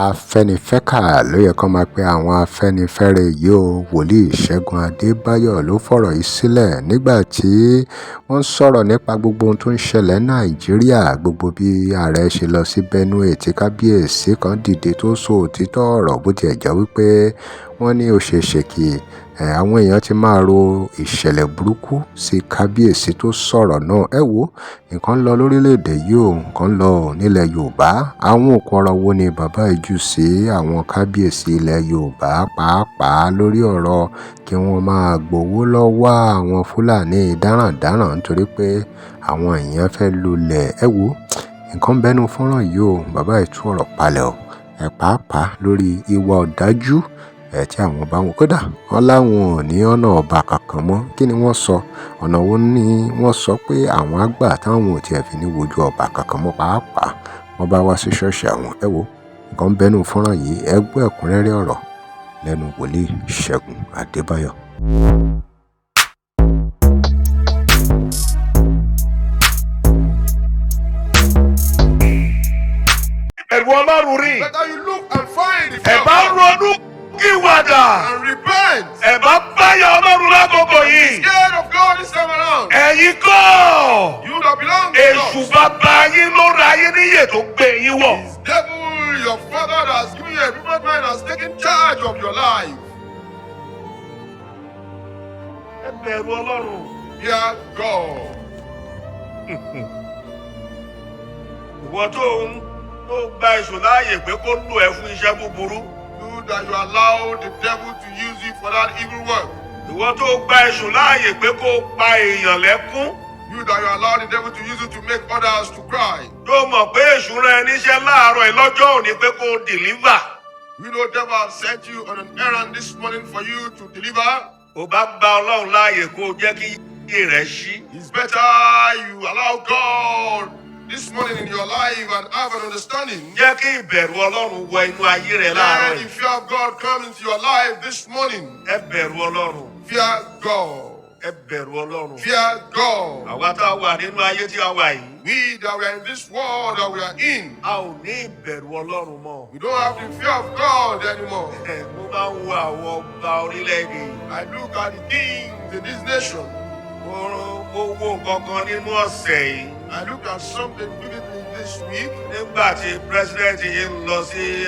Afẹ́nifẹ́kà ló yẹ kó máa pe àwọn Afẹ́nifẹ́re yìí ó. Wòlíì Ṣẹ́gun Adébáyọ̀ ló fọ̀rọ̀ yìí sílẹ̀ nígbà tí wọ́n ń sọ̀rọ̀ nípa gbogbo ohun tó ń ṣẹlẹ̀ ní Nàìjíríà, gbogbo bí ààrẹ ṣe lọ sí Benue tí kábíyèsí kan dìde tó sọ òtítọ́ ọ̀rọ̀, bó tiẹ̀ jẹ́ wípé wọ́n ní ó ṣeé ṣe kí àwọn èèyàn ti máa ro ìṣẹ̀lẹ̀ burúkú sí kábíyèsí tó sọ̀rọ̀ náà. Ẹ wo, nǹkan ń lọ lórílẹ̀‐èdè yìí o, nǹkan ń lọ nílẹ̀ Yorùbá. Àwọn òkú ọ̀rọ̀ wo ni bàbá yìí jù sí àwọn kábíyèsí ilẹ̀ Yorùbá, pàápàá lórí ọ̀rọ̀ kí wọ́n máa gbowó lọ́wọ́ àwọn Fúlàní darandaran nítorí pé àwọn èèyàn fẹ́ lulẹ̀? Ẹ wo, nǹkan ń bẹnu fọ́nrán yìí o. Bàbá yìí tú ọ̀rọ̀ palẹ̀ o, ẹ̀ pàápàá lórí ìwà ọ̀dájú ẹ̀ tí àwọn bá wọn, kódà wọ́n láwọn ò ní ọ̀nà ọba kankan mọ́. Kí ni wọ́n sọ? Ọ̀nà wo ni wọ́n sọ pé àwọn á gbà táwọn ò tiẹ̀ fi ní wojú ọba kankan mọ́, pàápàá wọ́n bá wá sí ṣọ́ọ̀ṣì àwọn? Ẹ wo, nǹkan ń bẹnu fọ́nrán yìí. Ẹ gbọ́ ẹ̀kúnrẹ́rẹ́ ọ̀rọ̀ lẹ́nu wòlíì Ṣẹ́gun Adébáyọ̀. Ẹ̀rù Ọlọ́run rí. Better you look and find the Ẹ fear of bá God ronú kíwàdà. And repent. Ẹ bá báyà Ọlọ́run lákòókò yìí. Scared of God this time around. Ẹ̀yin kọ́. You that belong to Èṣù God. bàbá yín ló ra yín níyè tó gbé yín wọ̀. Devil, your father that has given you a different mind has taken charge of your life. Ẹ bẹ̀rù Ọlọ́run. Fear God. Ìwọ tó ń tó gba èṣù láàyè pé kó lò ẹ́ fún iṣẹ́ búburú. You that you allow the devil to use you for that evil work. Ìwọ tó gba èṣù láàyè pé kó pa èèyàn lẹ́kún. You that you allow the devil to use you to make others to cry. Tó mọ̀ pé èṣù rán ẹ níṣẹ́ láàárọ̀ yìí lọ́jọ́ òní pé kó deliver. You know devil has sent you on an errand this morning for you to deliver. Ò bá gba Ọlọ́run láàyè kó o jẹ́ kí iye rẹ̀ ṣí. It's better you allow God this morning in your life and have an understanding. Jẹ́ kí ìbẹ̀rù Ọlọ́run wọ inú ayé rẹ̀ láàárọ̀ Let yìí. the fear of God come into your life this morning. Ẹ bẹ̀rù Ọlọ́run. Fear God. Ẹ bẹ̀rù Ọlọ́run. Fear God. Àwa tá a wà nínú ayé tí a wà yìí, We that we are in this world that we are in, a ò ní ìbẹ̀rù Ọlọ́run mọ́. we don't have the fear of God anymore. Ẹ, mo máa ń wo àwọn ọba orílẹ̀-èdè yìí. I look at the kings in this nation. Mo wo nǹkan kan nínú ọ̀sẹ̀ yìí. I look at something vividly this week. Nígbà tí president yìí ń lọ sí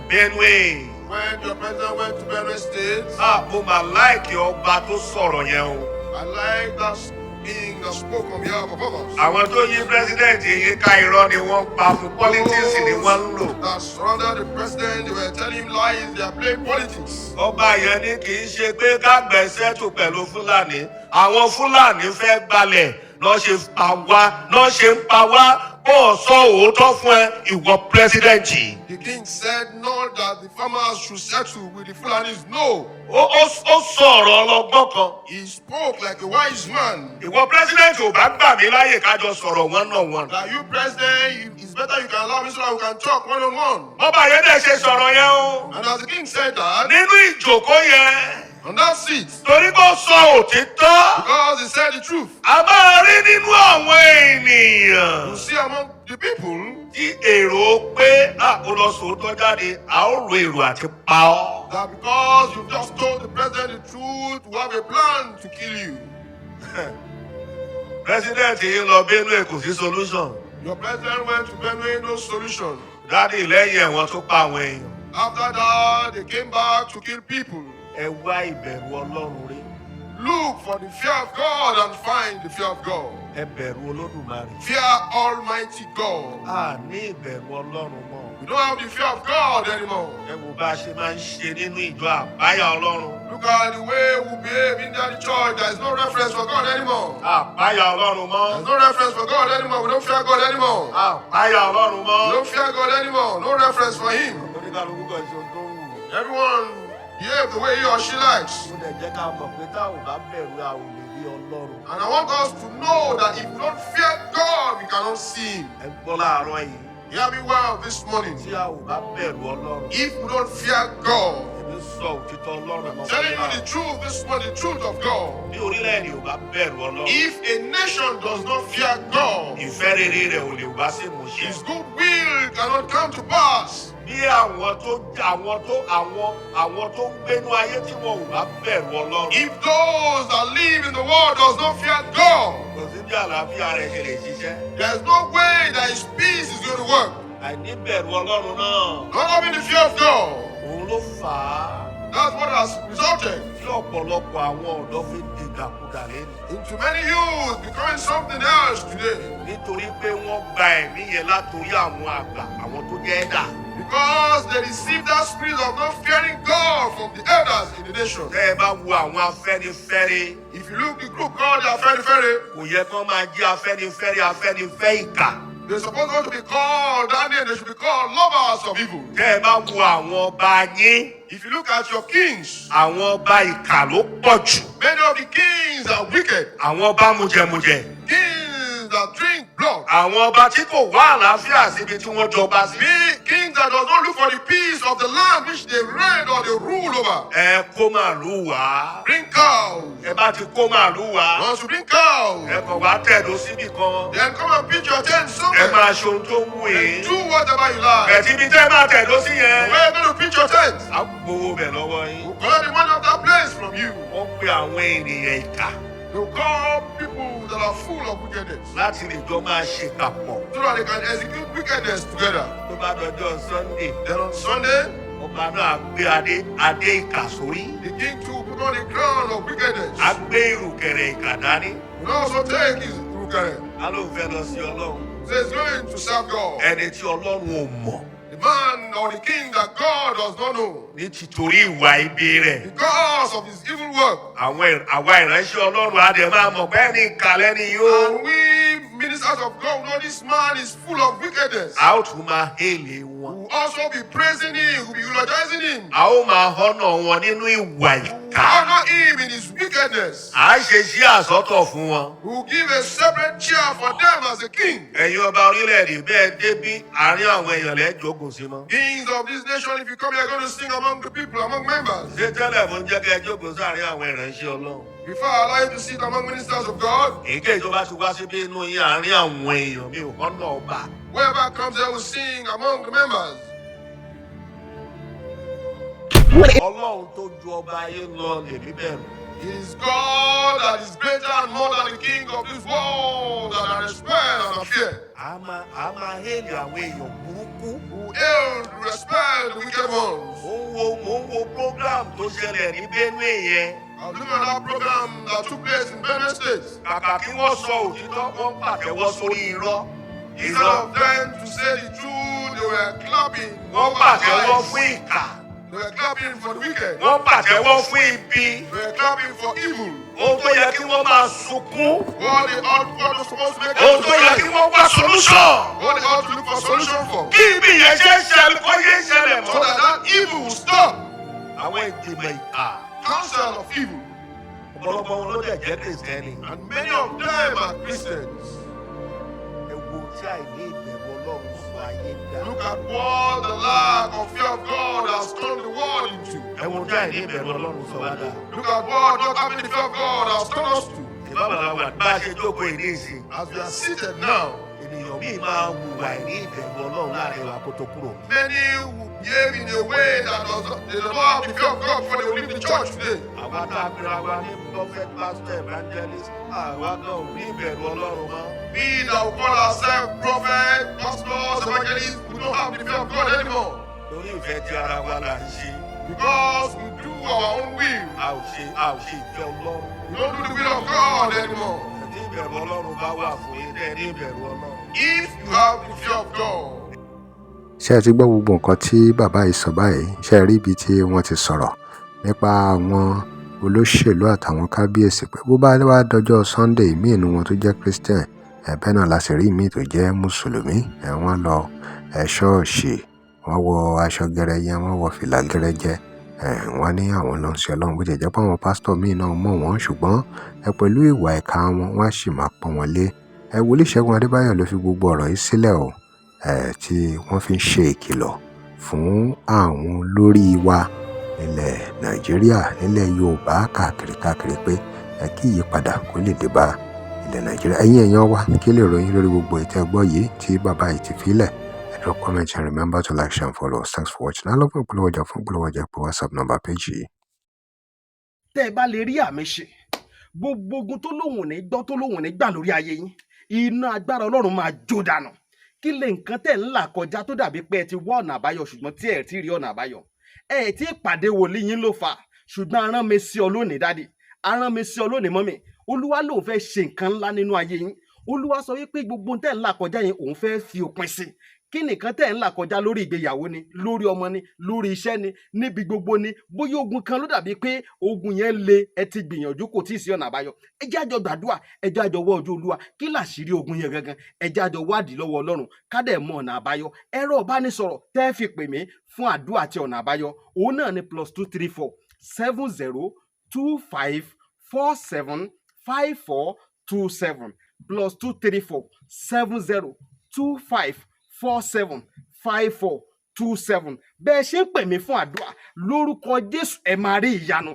Benue. When your president went to Benue State. Ah, mo mà like ọba tó sọ̀rọ̀ yẹn o. I like that king that spoke on behalf of others. Àwọn tó yí president yìí ká, irọ́ ni wọ́n ń pa fún, politics ni wọ́n ń lò. That surrounded the president, they were telling him lies, they are playing politics. Ọba yẹn ní kì í ṣe pé kágbẹ̀ settle pẹ̀lú Fúlàní. Àwọn Fúlàní fẹ́ gbalẹ̀ lọ́ ṣe pa wá, lọ́ ṣe ń pa wá. Kó o sọ òótọ́ fún ẹ, ìwọ president. The king said not that the farmers should settle with the Fulanis. No. Ó sọ ọ̀rọ̀ ọlọ́gbọ́n kan. He spoke like a wise man. Ìwọ president, ò bá gbà mí láyè kájọ sọ̀rọ̀ one on one. That you, president, it's better you can allow me so that we can talk one on one. Ọba yẹn dẹ̀ ṣe sọ̀rọ̀ yẹn o. And as the king said that, Nínú ìjòkó yẹn, on that seat, torí kó sọ òtítọ́, because he said the truth, a máa rí nínú àwọn ènìyàn you see among the people tí èrò pé a kò lọ sòótọ́ jáde, a ó ro èrò àti pa ọ́. That because you've just told the president the truth, we have a plan to kill you. President yìí lọ Benue, kò sí solution. Your president went to Benue, no solution. Daddy, lẹ́yìn ẹ̀wọ̀n tó pa àwọn èèyàn. After that, they came back to kill people. Ẹ wá ìbẹ̀rù Ọlọ́run rí. Look for the fear of God and find the fear of God. Ẹ bẹ̀rù Olódùmarè. Fear Almighty God. A ní ìbẹ̀rù Ọlọ́run mọ́. We don't have the fear of God anymore. Ẹ wo bá a ṣe máa ń ṣe nínú ìjọ àbáyà Ọlọ́run. Look at the way we behave in the church. There is no reference for God anymore. Àbáyà Ọlọ́run mọ́. There's no reference for God anymore. We don't fear God anymore. Àbáyà Ọlọ́run mọ́. We don't fear God anymore. No reference for Him. Oníkàlùkù kan ṣe ohun tó wù ú. Everyone behave the way he or she likes. Mo dẹ̀ jẹ́ ká mọ̀ pé tá ò bá bẹ̀rù, a ò lè rí Ọlọ́run. And I want us to know that if we don't fear God, we cannot see Him. Ẹ gbọ́ láàárọ̀ yìí. Hear me well this morning. Tí a ò bá bẹ̀rù Ọlọ́run. If we don't fear God, Èmi sọ òtítọ́ Ọlọ́run mọ́. Telling you the truth this morning, the truth of God. Bí orílẹ̀-èdè ò bá bẹ̀rù Ọlọ́run, If a nation does not fear God, ìfẹ́ rere rẹ̀ ò lè wá sí ìmúṣẹ. his good will cannot come to pass. Bí àwọn Àwọn tó ń gbénú ayé tí wọn ò bá bẹ̀rù Ọlọ́run, If those that live in the world does not fear God, kò sí bí àlàáfíà rẹ̀ ṣe lè ṣiṣẹ́. there's no way that his peace is going to work. Àìníbẹ̀rù Ọlọ́run náà, Not having the fear of God, òun ló fà á that's what has resulted tí ọ̀pọ̀lọpọ̀ àwọn ọ̀dọ́ fi dìdàkudà lẹ́nu. into many youths becoming something else today. Nítorí pé wọ́n gba ẹ̀mí yẹn látòrí àwọn àgbà, àwọn tó jẹ́ elder. Because they received that spirit of not fearing God from the elders in the nation. Tẹ́ ẹ bá wo àwọn Afẹ́nifẹ́re, If you look the group called the Afenifere, kò yẹ kán máa jẹ́ Afẹ́nifẹ́re, Afẹ́nifẹ́ ìkà. they're supposed not to be called that name, they should be called lovers of evil. Tẹ́ ẹ bá wo àwọn ọba yín, If you look at your kings, àwọn ọba ìkà ló pọ̀ jù. many of the kings are wicked. Àwọn ọba mujẹmujẹ. Kings that drink blood. Àwọn ọba tí kò wá àlàáfíà síbi tí wọ́n jọba sí. Kings that does not look for the peace of the land which they reign or they rule over. Ẹ kó màlúù wá. Bring cows. Ẹ bá ti kó màlúù wá, Once you bring cows, ẹ kàn wá tẹ̀dó síbì kan. then come and pitch your tent Ẹ somewhere. máa ṣe ohun tó wù And yín. do whatever you like. Bẹ̀tí ibi tẹ́ máa tẹ̀dó sí yẹn, Where you going to pitch your tent? á gbowó bẹ̀ lọ́wọ́ yín. We'll collect the money of that place from you. Wọ́n pe àwọn ènìyàn ìkà They will call people that are full of wickedness láti lè jọ máa ṣèkà pọ̀. so that they can execute wickedness together. Tó bá dọjọ́ Sunday, Then on Sunday, ọba náà á gbé adé ìkà sórí. the king too put on the crown of wickedness. Á gbé ìrùkẹ̀rẹ̀ ìkà dání. Will also take his rukere. Á lóun fẹ́ lọ sí Ọlọ́run. Says going to serve God. Ẹni tí Ọlọ́run ò mọ̀ The man or the king that God does not know. ní tìtorí ìwà ibi rẹ̀. Because of his evil work. Àwa ìránṣẹ́ Ọlọ́run á dẹ̀ máa mọ̀ pé ẹni ìkà lẹ́ni yóò. And we ministers of God know this man is full of wickedness. A ó tún máa hail wọn. We will also be praising him, we will be eulogizing him. A ó máa honour wọn nínú ìwà ìkà. Honor him in his wickedness. À á ṣe chair sọ́tọ̀ fún wọn. We will give a separate chair for them as a king. Ẹ̀yin ọba orílẹ̀-èdè, bẹ́ẹ̀ débí, àárín àwọn èèyàn lẹ́jọ́gùn sí mọ́. Kings of this nation, if you come here, you're going to sing among the people, among members. Ṣé tẹ́lẹ̀ mo ń jẹ́ kẹ́ ẹ jókòó sáàárín àwọn ìránṣẹ́ Ọlọ́run? Before I allow you to sit among ministers of God, Èyíkéyìí tó bá ti wá síbí inú yín, àárín àwọn èèyàn, mi ò honour ọba. Whoever comes there will sing among the members. Ọlọ́run tó ju ọba ayé lọ lèmi bẹ̀rù. It is God that is greater and more than the king of this world that I respect and I fear. A máa hail àwọn èèyàn burúkú. Who hail, respect the wicked ones. Mo ń wo program tó ṣẹlẹ̀ ní Benue yẹn. I was looking at that program that took place in Benue State. Kàkà kí wọ́n sọ òtítọ́, wọ́n pàtẹ́wọ́ sórí irọ́. Instead Irọ́. of them to say the truth, they were clapping Wọ́n over pàtẹ́wọ́ lies. fún ìkà. They were clapping for the wicked. Wọ́n pàtẹ́wọ́ fún ibi. They were clapping for evil. Ohun tó yẹ kí wọ́n máa sunkún. What was supposed to make Ohun them tó yẹ to kí cry. wọ́n wá solution. What they ought to look for solution for. Kí ibi yẹn ṣe ń ṣẹlẹ̀ kó yé ṣẹlẹ̀ So mọ́. that evil will stop. Àwọn ìgbìmọ̀ ìkà. Counsel of evil. Ọ̀pọ̀lọpọ̀ wọn ló dẹ̀ jẹ́ Kìrìsìtẹ́nì. And many of them are Christians. Ẹ wo tí àìní ìbẹ̀rù Ọlọ́run sọ ayé dà. Look at what the lack of fear of God has turned the world into. Ẹ wo tí àìní ìbẹ̀rù Ọlọ́run sọ wá dà. Look at what not having the fear of God has turned us to. Ìbámu wà bá a ṣe jókòó ìní ìsìn. As we are seated now, Ènìyàn míì máa hùwà àìní ìbẹ̀rù Ọlọ́run láàrin wa kó tó kúrò. Many will behave in a way that does not, they do not have the fear of God before they will leave the church today. Àwa tá a pera wa ní prophet, pastor, evangelist, àwa gan ò ní ìbẹ̀rù Ọlọ́run mọ́. We that will call ourselves prophet, pastors, evangelists, we don't have the fear of God anymore. Torí ìfẹ́ tí ara wa là ń ṣe. Because we do our own will. A ò ṣe ìfẹ́ Ọlọ́run. We don't do the will of God anymore. Tí ìbẹ̀rù Ọlọ́run bá wà fún yín, tẹ́ ẹ ní ìbẹ̀rù Ọlọ́run. If you have the fear of God, Ṣé ẹ ti gbọ́ gbogbo nǹkan tí bàbá yìí sọ báyìí? Ṣé ẹ rí ibi tí wọ́n ti sọ̀rọ̀ nípa àwọn olóṣèlú àtàwọn kábíyèsí pé bó bá wá dọjọ́ Sunday, ìmíì nínú wọn tó jẹ́ Christian, ẹ̀ bẹ́ẹ̀ náà la sì rí ìmíì tó jẹ́ Mùsùlùmí, ẹ̀ wọ́n lọ ẹ̀ ṣọ́ọ̀ṣì, wọ́n wọ aṣọ gẹrẹyẹ, wọ́n wọ fìlà gẹrẹjẹ, ẹ̀ wọ́n ní àwọn lọ ń sin Ọlọ́run. Bó ti jẹ́ pé àwọn pásítọ̀ míì náà mọ̀ wọ́n, ṣùgbọ́n ẹ pẹ̀lú ìwà ìkà wọn, wọ́n á sì máa pọ́n wọn lé. Ẹ Wòlíì Ṣẹ́gun Adébáyọ̀ ló fi gbogbo ọ̀rọ̀ yìí sílẹ̀ o, ẹ̀ tí wọ́n fi ń ṣe ìkìlọ̀ fún àwọn olórí wa nílẹ̀ Nàìjíríà, nílẹ̀ Yorùbá, káàkiri káàkiri pé ẹ kí ìyípadà kó lè dé bá ilẹ̀ Nàìjíríà. Ẹ̀yin èèyàn wa, kí lè ròyìn lórí gbogbo ìtẹ́ gbọ́ yìí tí bàbá yìí ti fi lẹ̀? Ẹ Drop comment and remember to like, share and follow us. Thanks for watching. I love ìpolówó ọjà. Fún ìpolówó ọjà, pé WhatsApp number page yìí. Tẹ́ ẹ bá lè rí àmì ṣe, gbogbo ogun tó lóhùn ní gbọ́, tó lóhùn ní gbà lórí ayé yín, iná agbára Ọlọ́run máa jó dànù. Kí lè nǹkan tẹ̀ ń là kọjá tó dàbí pé ẹ ti wá ọ̀nà àbáyọ, ṣùgbọ́n tí ẹ ti rí ọ̀nà àbáyọ? Ẹ ti pàdé wòlíì yín ló fà á. Ṣùgbọ́n arán mi sí ọ lónìí, daddy, arán mi sí ọ lónìí, mummy. Olúwa lòun fẹ́ ṣe nǹkan ńlá nínú ayé yín. Olúwa sọ wípé gbogbo tẹ̀ ń là kọjá yẹn, òun fẹ́ fi òpin sí. Kí nìkan tẹ̀ ń là kọjá? Lórí ìgbéyàwó ni, lórí ọmọ ni, lórí iṣẹ́ ni, níbi gbogbo ni. Bóyá ogun kan ló dàbí pé ogun yẹn le, ẹ ti gbìyànjú, kò tí ì sí ọ̀nà àbáyọ. Ẹ jẹ́ àjọ gbàdúrà, ẹ jẹ́ àjọ wọ́ ojú Olúwa. Kí làṣírí ogun yẹn gangan? Ẹ jẹ́ àjọ wádìí lọ́wọ́ Ọlọ́run, ká dẹ̀ mọ ọ̀nà àbáyọ. Ẹ̀rọ ìbánisọ̀rọ̀ tẹ́ fi pè mí fún àdúrà àti ọ̀nà àbáyọ, òun náà ni +234 70 25 47 54 27, +234 70 25 47 54 27. Bẹ́ẹ̀ ṣe ń pè mí fún àdúrà, lórúkọ Jésù, ẹ máa rí ìyanu.